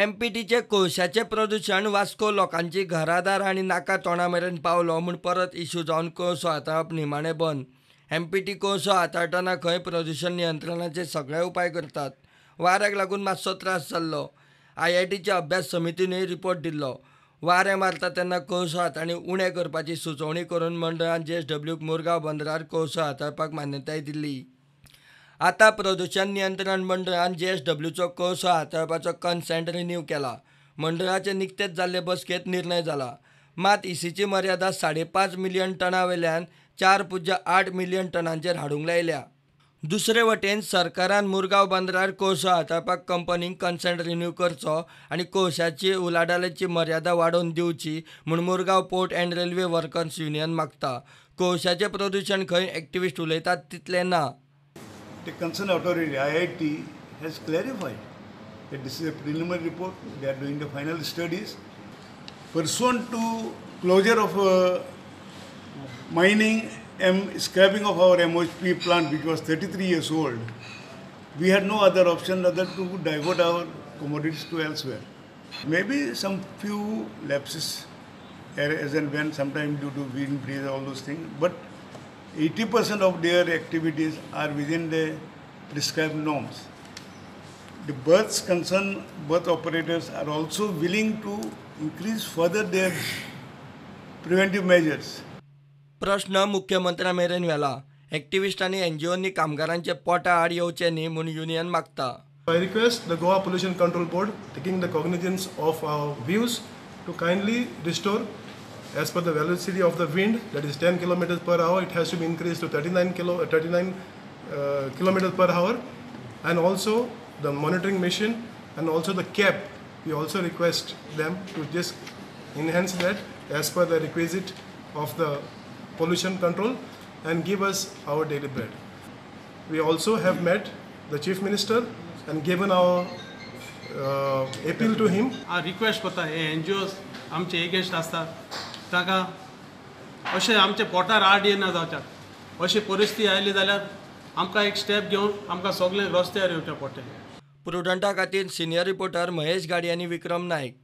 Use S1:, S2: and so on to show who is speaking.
S1: एमपीटीचे कोळशाचें प्रदुशण वास्को लोकांची घरादार आनी नाका तोंडा मेरेन पावलो म्हूण परत इश्यू जावन कोळसो हाताळप निमाणें बंद. एमपीटी कोळसो हाताळटना खंय प्रदुशण नियंत्रणाचे सगळे उपाय करतात. वाऱ्याक लागून मातसो त्रास जाल्लो. आयआयटीच्या अभ्यास समितीनूय रिपोर्ट दिल्लो. वारें मारता तेन्ना कोळसो हाताळणी उणें करपाची सुचोवणी करून मंडळान जेएसडब्ल्यूक मुरगांव बंदरार कोळसो हाताळपाक मान्यताय दिल्ली. आतां प्रदुशण नियंत्रण मंडळान जेएसडब्ल्यूचो कोळसो हाताळपाचो कन्सेंट रिन्यू केला. मंडळाचे निकतेच जाल्ले बसकेंत निर्णय जाला. मात ईसीची मर्यादा 5.5 मिलियन टना वेल्यान 4.8 मिलियन टनांचेर हाडूंक लायल्या. दुसरे वटेन सरकारान मुरगांव बंदरार कोळसो हाताळपाक कंपनीक कन्सेंट रिन्यू करचो आनी कोळशाची उलाढालीची मर्यादा वाडोवन दिवची म्हूण Murgaon port and railway workers union मागता. कोळशाचें प्रदुशण खंय एक्टिविस्ट उलयतात तितलें ना.
S2: The concerned authority, IIT, has clarified that this is a preliminary report. They are doing the final studies. Pursuant to closure of mining and scrapping of our MOHP plant, which was 33 years old, we had no other option other to divert our commodities to elsewhere. Maybe some few lapses as and when, sometime due to wind, breeze, all those things, but 80% of their activities are within the prescribed norms. The berths concerned, berth operators are also willing to increase further their preventive measures.
S1: प्रश्न मुख्यमंत्र्या मेरेन व्हेला. Activist आनी एनजीओनी कामगारांचे पोटा आड येवचे न्ही म्हूण union मागता.
S3: I request the Goa Pollution Control Board, taking the cognizance of our views, to kindly restore as per the velocity of the wind, that is 10 kilometers per hour, it has to be increased to 39 kilometers per hour, and also the monitoring machine and also the cap, we also request them to just enhance that as per the requisite of the pollution control and give us our daily bread. We also have met the Chief Minister and given our appeal to him.
S4: Our request करता हे NGOs आमचे against आसता ताका अशें आमचे पोटार आड येना जावच्याक अशी परिस्थिती आयली जाल्यार आमकां एक स्टेप घेवन आमकां सगळें रस्त्यार येवचें पडटलें.
S1: प्रुडंटा खातीर सिनियर रिपोर्टर महेश गाडी आनी विक्रम नायक.